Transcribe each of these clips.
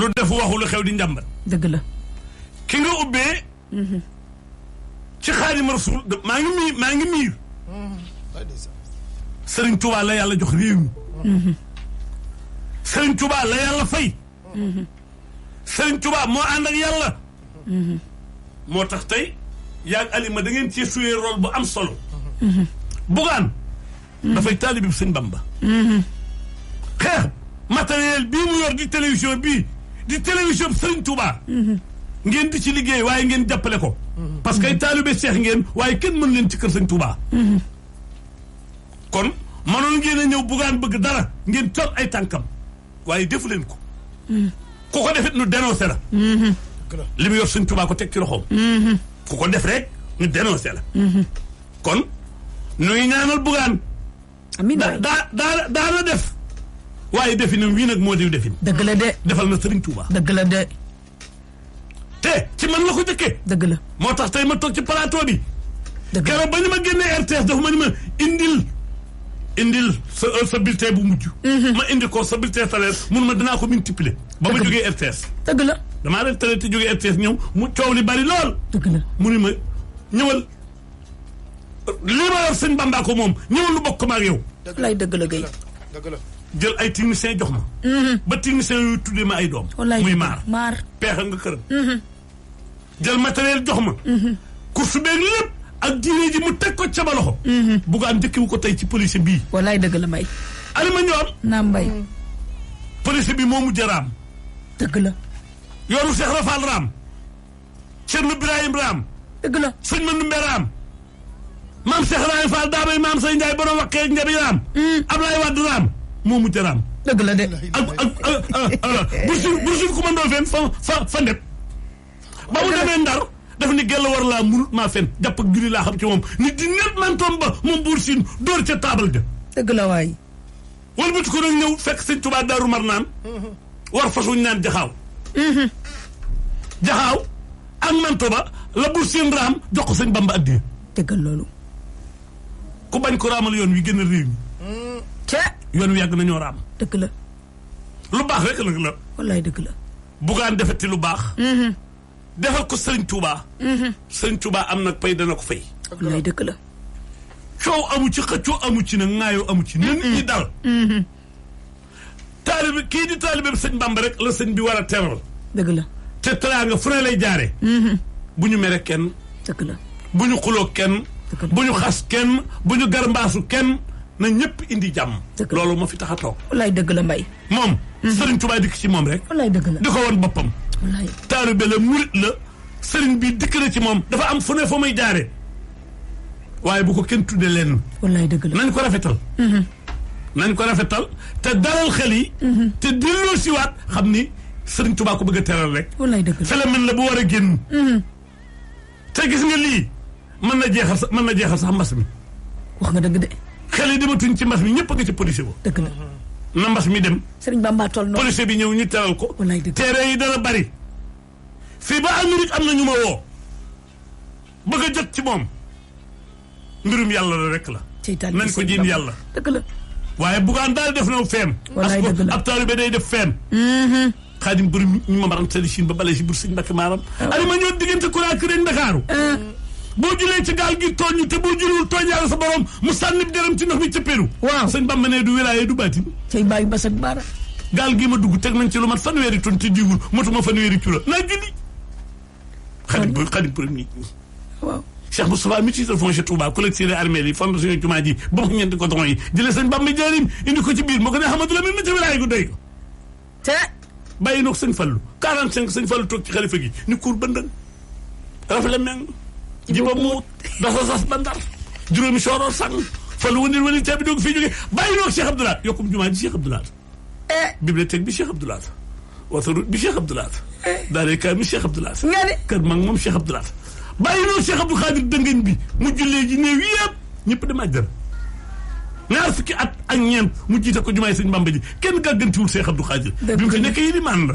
lu def waxu lu xew di njàmbat. dëgg la. ki nga ubbee. ci Xaadimu Rasuul maa ngi miir. Serigne Touba la yàlla jox réew mi. Serigne Touba la yàlla fay. Serigne Touba moo ànd ak yàlla. moo tax tey yaa ngi Alima da ngeen cee suyee rôle bu am solo. Bougane. dafay taalibe bi Sëñ Bamba. xeex matériel bii mu yor di télévision bii di télévision Serigne Touba. ngeen di ci liggéey waaye ngeen jàppale ko. parce que ay taalibe Cheikh ngeen waaye kenn mën leen ci kër Sëñ Touba. kon mënoon ngeen a ñëw Bougane bëgg dara ngeen col ay tànkam waaye defu leen ko. ku ko defit nu dénoncé la. li mu yor Sëñ Touba ko teg ci loxoom. ku ko def rek ñu dénoncé la. kon nuy ñaanal Bougane. amiin daana def. waaye definam wii nag moo di defin. dëgg la de. defal na Serigne Touba. dëgg la de. te ci man la ko jëkkee. dëgg la. moo tax tey ma toog ci plateau bi. dëgg la keroog ba ñu ma génnee RTS dafa ma ni ma indil sa bulletin bu mujj. ma indi ko sa bulletin salaire mun ma dinaa ko multiplier. ba ma jógee RTS. dëgg la. damaa leen tële te jógee RTS ñëw mu coow li bari lool. dëgg la mu ni ma ñëwal lii ma yor Sëñ Bamba ko moom ñëwal lu bokk ma ak yow. wallaay dëgg la Guèye. dëgg la. jël ay techniciens jox ma. ba techniciens yooyu tuddee ma ay doom. wallaay muy maar peexal nga këram. jël matériel jox ma. course beeg lépp ak diine ji mu teg ko ca ba loxo. Bougane njëkkiwu ko tey ci police bii. wallaay dëgg la Mbaye. Alima Ndiol. naam Mbaye. police bi moo mujj raam. dëgg la. yoonu Cheikh Rafal raam. Thierno Birahim raam. dëgg la. sëñ Mandoumbe raam. maam Cheikh Rahim Fall daabay maam Sey Ndiaye borom waxee ak njabi raam. Ablaye Wade raam moo mujj raam. dëgg la de. Boursin commando fen fa ndeb. ba mu demee Ndar daf ni gell war laa munut maa fen jàpp ak julli laa xam ci moom nit di net mantoom ba moom Boursin dóor ca taabal ja. dëgg la waay. wala bu ko nag ñëw fekk sëñ Tuubaa Daaru Marnaan war fasuñ naan jaxaaw. jaxaaw ak manto ba la Boursin raam jox ko sëñ Bamba addiya. dëggal loolu. ku bañ ko raamal yoon wi gën a réew mi. yoon wi yàgg nañoo raam. dëgg la. lu baax rek la. wallaay dëgg la. Bougane defati lu baax. defal ko Serigne Touba. Serigne Touba am nag pay dana ko fay. wallaay dëgg la. coow amu ci xëccoo amu ci nag ŋaayoo amu ci. na nit ñi dal. taalibe kii di taalibe sëñ Bamba rek la sëñ bi war a teral. dëgg la. te teraanga fu ne lay jaare bu ñu mere kenn. dëgg la. bu ñu xuloo kenn. bu ñu xas kenn bu ñu garmbaasu kenn na ñëpp indi jàmm. loolu moo fi tax a toog. wallaay dëgg la Mbaye. moom. Serigne Touba dikk ci moom rek. wallaay dëgg la. di ko woon boppam. wallaay. taalibe la murit la Serigne bi dikk na ci moom dafa am fu ne fa muy jaare waaye bu ko kenn tuddee leen. wallaay dëgg la. nañ ko rafetal. nañ ko rafetal te dalal xel yi. te delloo siwaat xam ni Serigne Touba ko bëgg a teral rek. wallaay dëgg la. phénomène la bu war a génn. te gis nga lii mën na jeexal sax mbas mi. wax nga dëgg de. xel yi dematuñ ci mbas mi ñëpp a nga ci police ba. dëgg la. na mbas mi dem. Serigne Bamba toll noonu. police bi ñëw ñu teral ko. wallaay dëgg. teere yi dana bari. fii ba Amérique am na ñu ma woo. bëgg a jot ci moom. mbirum yàlla la rek la. nañ ko jiin yàlla. dëgg la. waaye Bougane daal def na feem. wallaay dëgg la ab taalibe day def feem. Xaadim bëri ñu ma maram sali Chine ba bale si bur sëñ Mbàkke maaram. Alima ñoo diggante Conakry ak Ndakaaru. boo julee ci gaal gi tooñ te boo julul tooñ yàlla sa borom mu sànni dërëm ci ndox mi ca Pérou. waaw sëñ Bamba ne du wilaaye du baatin. cay bàyyi bas ak baara. gaal gi ma dugg teg nañ ci lu mat fanweeri ton te diwul motuma fanweeri kilo naa julli. Xaadim bëri nit ñi. waaw. Cheikh Moustapha mi titre foncier Touba collecteur armée yi fondation jumaa ji ba mu ñeenti coton yi jëlee sëñ Bamba jaarim indi ko ci biir moo ko ne Amadou Lamine ma ca wilaaye gu doy. te bàyyi noog sëñ Fallu 45 sëñ Fallu toog ci xalifa gi ni kuur bëndën rafet la meng jiba muut dafa sas ba Ndar juróomi sooroor sang Fallu wëndil caabi doog fii jógee bàyyi noog Cheikh Abdoulaye yokkum jumaa ji Cheikh Abdoulaye bibliothèque bi Cheikh Abdoulaye autoroute bi Cheikh Abdoulaye daaree kaay mi Cheikh Abdoulaye nga ne kër mag moom Cheikh Abdoulaye bàyyi noog Cheikh Abdou Khadir dëngañ bi mu jullee ji néew yëpp ñëpp dem àjjana ñaar fukki at ak ñeent mu jiite ko jumaay sëñ Bamba ji kenn gàggantiwul Cheikh Abdou Khadir bi mu fi nekk yi di maan la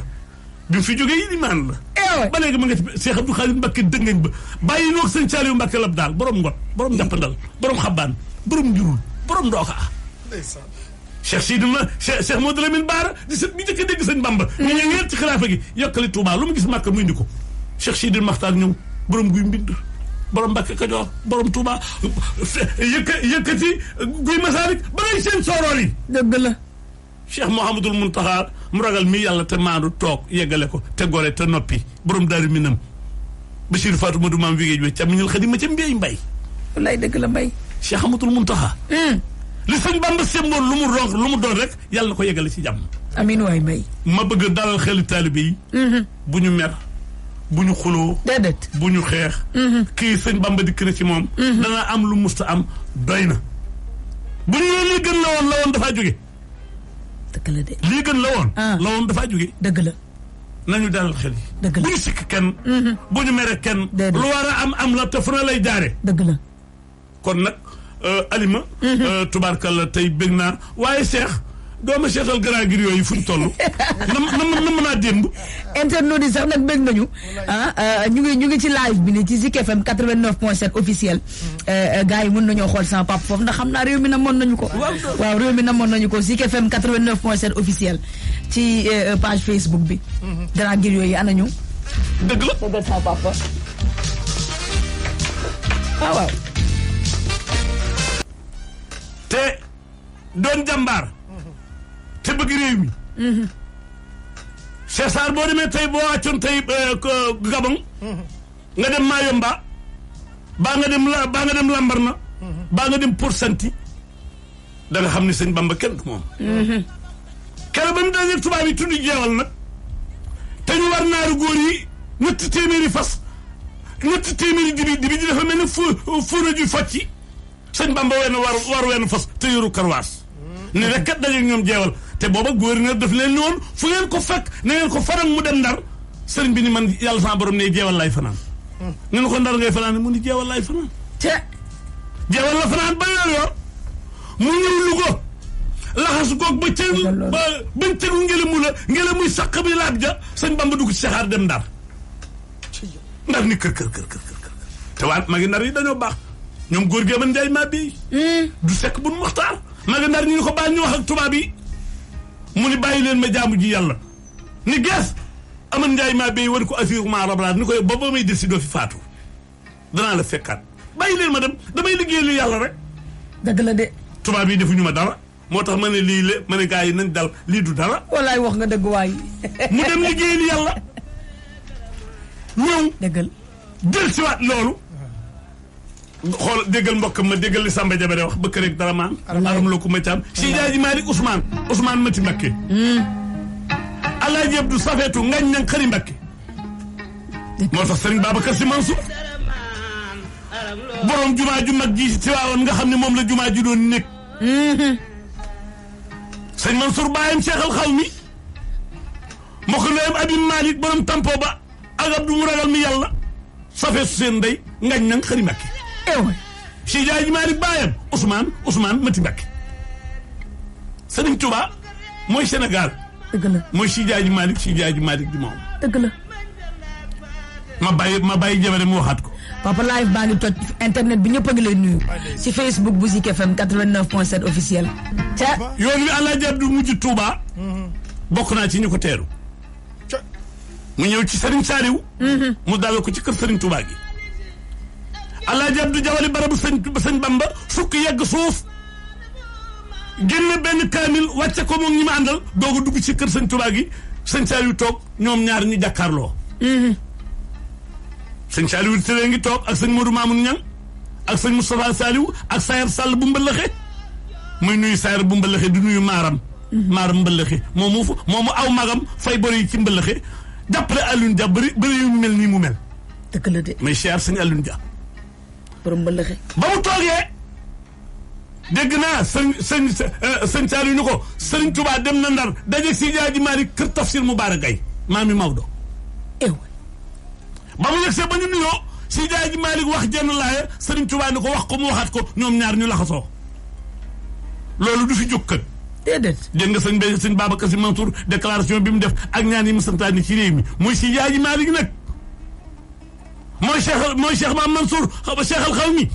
bi mu fi jógee yi di maan la ba léegi ma nga ci Cheikh Abdou Khadir Mbacké dëngañ ba bàyyi noog sëñ Saliou Mbacké lab daal borom ngot borom njàppandal borom xabaan borom njurul borom ndooka Cheikh Modou Lamine Bara di sët bi njëkk a dégg sëñ Bamba. ñu ne ngeen ci xilaafa gi yokkali Touba lu mu gis Màkka mu indi ko. Cheikh Sidil Maxtaar ñëw borom guy mbind borom Mbàkke Kajoor borom Touba yëkkati guy Masaalik ba ngay seen sooroor yi. dëgg la. Cheikh Mouhamadul Muntaxa mu ragal mi yàlla te maandu toog yeggale ko te gore te noppi borom Daaru Minam Bachir Fatou Madou Maam Wigéej we càmmiñal Xadima ca mbéy mbay. wallaay dëgg la mbay. Cheikh Ahmadul Muntaxa li sëñ Bamba semboon lu mu doon rek yàlla na ko yeggale ci jàmm. amiin waay mbay. ma bëgg dalal xelu taalibe yi. bu ñu mer bu ñu xuloo. déedéet bu ñu xeex. kii sëñ Bamba dikk na ci moom. dana am lu musta am doy na. bu ñu lii gën la woon dafaa jóge. dëgg la de. lii gën la woon dafaa jóge. dëgg la. nañu dalal xel yi. dëgg la bu ñu sikk kenn. bu ñu mere kenn. déedéet lu war a am la te fu na lay jaare. dëgg la. kon nag Alima. tubaarkalla tey bëgg naa waaye Cheikh dooma seetal grand gir yooyu fu ñu toll. na mën a démb. internautes yi sax nag bëgg nañu ñu ngi ci live bi ni ci Zik FM 89.7 officiel. gars yi mën nañoo xool sama papa foofu ndax xam naa réew mi namoon nañu ko. waaw réew mi namoon nañu ko Zik FM 89.7 officiel ci page Facebook bi. grand gir yooyu ana ñu. dëgg la dëggal sama papa. waaw. te doon jàmbaar. te bëgg réew mi. Cheikh Sarr boo demee tey boo wàccoon tey Gabon. nga dem Mayomba. baa nga dem Lambarna. baa nga dem Port-Santi. da nga xam ne sëñ Bamba kenn du moom. keroog ba mu dajeeg tubaab yi tudd jeewal nag. te ñu war naaru góor yi ñetti téeméeri fas. ñetti téeméeri dibi di dafa mel ne fuuna ju focci. sëñ Bamba war wenn fas te yoru karwaas. ne rek kat dajeeg ñoom jeewal. te booba gouverneur daf leen ni woon fu ngeen ko fekk na ngeen ko faral mu dem ndar sëriñ bi ni man yàlla sama borom ne jeewal laay fanaan. ñu ne ko ndar ngay fanaan mu ni jeewal laay fanaan. te jeewal la fanaan ba yor mu ñëw Louga laxas goog bañ tegu ngele muy saq bi laaj ja sëñ Bamba dugg ci saxaar dem ndar. ndar ni kër te waat magi ndar yi dañoo baax ñoom góor gee man njaay maa bii. du sekk bu nu muxtaar magi ndar ñu ko baal ñu wax ak tubaab yi. mu ni bàyyi leen ma jaamu ji yàlla ni gees aman njaay maa béy war ko assurement rablaat ni koy ba may des si doo fi faatu danaa la fekkaat bàyyi leen ma dem damay liggéey lu yàlla rek. dëgg la de. tubaab yi defuñu ma dara moo tax ma ne ma ne gars yi nañ dal lii du dara. wallaay wax nga dëgg waay. mu dem liggéey lu yàlla ñëw. dëggal jël si waat loolu. xool déggal mbokkam ma déggal li Samba Jabare wax bëkk rek dara maan aram loo ko ma caam si jaaji Malick Ousmane Mati Mbakke Alaaji Abdou Safeetu ngañ nang xëri Mbakke moo tax Sëriñ Babacar Si Mansour borom jumaa ju mag ji si waawoon nga xam ne moom la jumaa ji doon nekk sëñ Mansour baayam Cheikh Al Xawmi moo ko ndeyam Abim Malick borom tampo ba ak Abdou mu ragal mi yàlla Safeetu seen ndey ngañ nang xëri Mbakke si jaaji Malick baayam Ousmane Mati Mbakke Sëriñ Tuuba mooy Sénégal. dëgg la mooy si jaaji Malick di moom. dëgg la. ma bàyyi jabare mu waxaat ko. papa live baa ngi toj internet bi ñëpp a ngi lay nuyu. si Facebook bu Zik FM 89.7 officiel. ca yoon wi Alaaji Abdu mujj Touba. bokk naa ci ñu ko teeru. mu ñëw ci Sëriñ Saaliw. mu dalal ko ci kër Sëriñ Touba gi. Alaaji Abdu jawali barabu sëñ Bamba sukk yegg suuf génne benn kaamil wàcce ko moom ñi ma àndal doog a dugg ci kër sëñ Touba gi sëñ Saliou toog ñoom ñaar ñu jàkkaarloo. sëñ Saliou tëree ngi toog ak sëñ Modou Mamoun Niang ak sëñ Moustapha Saliou ak Sayar Sall bu mbalaxe muy nuyu Sayar bu mbalaxe di nuyu Maaram. Maaram mbalaxe moomu aw magam fay bor yi ci mbalaxe jàppale Alioune Dia bëri yu mel nii mu mel. dëgg la de. may siyaar sëñ Alioune Dia. borom mbalaxe. ba mu toogee dégg naa sëñ Saliou ni ko Sëriñ Touba dem na Ndar dajeeg si jaaji Malick kër Tafsir Moubarak Gaye maami Maodo. ba mu yegsee ba ñu nuyoo si jaaji Malick wax jenn laaya Sëriñ Touba ni ko wax ko mu waxaat ko ñoom ñaar ñu laxasoo loolu du fi jóg kën. déedéet. dégg nga sëñ Babacar Si Mansour déclaration bi mu def ak ñaan yi mu santaani ci réew mi mooy si jaaji Malick nag. mooy Cheikh Maam Mansour Cheikh Al Xawmi.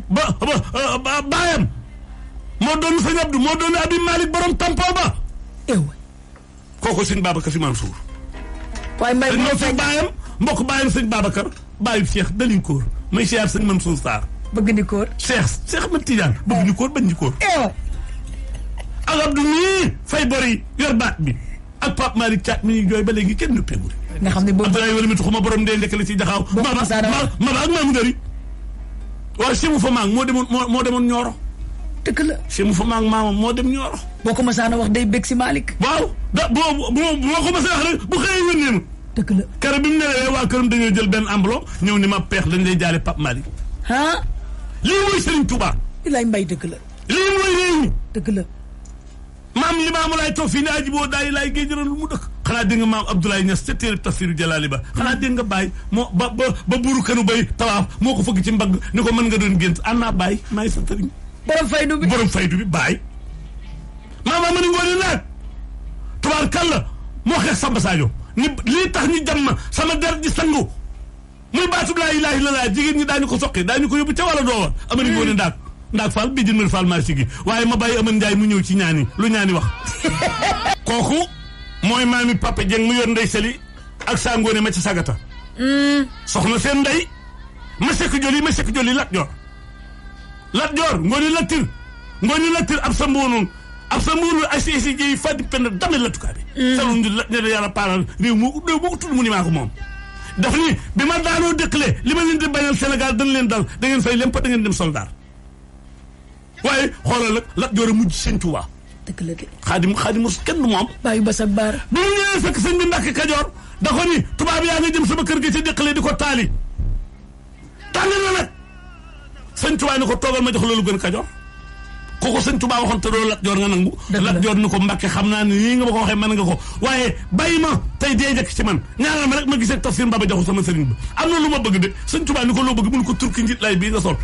ba baayam moo doon sëñ Abdou moo doon Abi Malick borom tampoo ba. kooku sëñ Babacar Si Mansour. waaye mbay moo fi baayam mbokk baayam sëñ Babacar baayu Cheikh Dalinkoor may siyaar sëñ Mansour Sarr. bëgg ni koor. Cheikh Ahmed Tidiane bëgg ni koor bañ ni koor. ak Abdou mii fay bor yi yor baat bi ak Pape Malick Thiat mi ñuy jooy ba léegi kenn nëppeegul. nga xam ne boobu Abdoulaye wala mi tuxuma borom ndee ndekk la ci jaxaaw. mama ak maamu dari waaw Chemou fa maang moo demoon Nioro. dëgg la Chemou fa maang maamam moo dem Nioro. boo ko masaan a wax day bég si Malick. waaw boo ko masaan wax rek bu xëyee yónnee ma. dëgg la keroog bi mu nelawee waa këram dañoo jël benn enveloppe ñëw ni ma peex dañ lay jaale Pape Malick. ah. lii mooy Serigne Touba. lay mbay dëgg la. lii mooy réew mi. dëgg la. maam li maamu laay toog fii ne aji boo daay laay géej lu mu dëkk. xanaa dégg nga maam Abdoulaye Niass ca téere tafsiru Jalaali ba. xanaa dégg nga Baye moo ba buuru kanu bay tawaaf moo ko fëgg ci mbagg ni ko mën nga doon gént ànd naa Baye maay sa sëriñ. borom faydu bi Baye. maam Amady Ngoone naag tubaar kàlla moo xeex Samba Sadio ni lii tax ñu jàmm sama der di sangu muy baatub laa ilaaha illallaah jigéen ñi daañu ko soqi daañu ko yóbbu ca wàlla doowa Amady Ngoone ndaag Fall bii jëndal Fall maa sigi waaye ma bàyyi Amady Ndiaye mu ñëw ci ñaani lu ñaani wax. kooku mooy maami Papa Dieng mu yor ndey seli ak saa ngoone ma ci sagata. soxna seen ndey ma sekk joli Lat Joor ngoone lattir ab sa mboonun ay si jéy faddi penn dame latukaa bi. salon di ne da yàlla paaral réew moo ko tudd mu ni maa ko moom. daf ni bi ma daanoo dëkkale li ma leen di bañal Sénégal dañ leen dal da ngeen fay lempa da ngeen dem soldat. waaye xoolal nag Lat Joor a mujj sëñ Tuubaa. dëgg la de. xaadim mos kenn du moom. bàyyi bas ak baara. bi mu ñëwee fekk sëñ bi Mbàkke Kajoor da ko ni tubaab yaa nga jëm sama kër gi ci dëkkale di ko taali. tànn na nag sëñ Tuubaa ni ko toogal ma jox loolu gën Kajoor kooku sëñ Tuubaa waxoon te doo Lat Joor nga nangu. Lat Joor ni ko Mbàkke xam naa ne nii nga ma ko waxee mën nga ko waaye bàyyi ma tey dee jëkk ci man ñaanal ma rek ma gisee tafsir Mbaba Jaxu sama sëriñ ba am na lu ma bëgg de sëñ Tuubaa ni ko loo bëgg mun ko turki njiit lay bii nga sol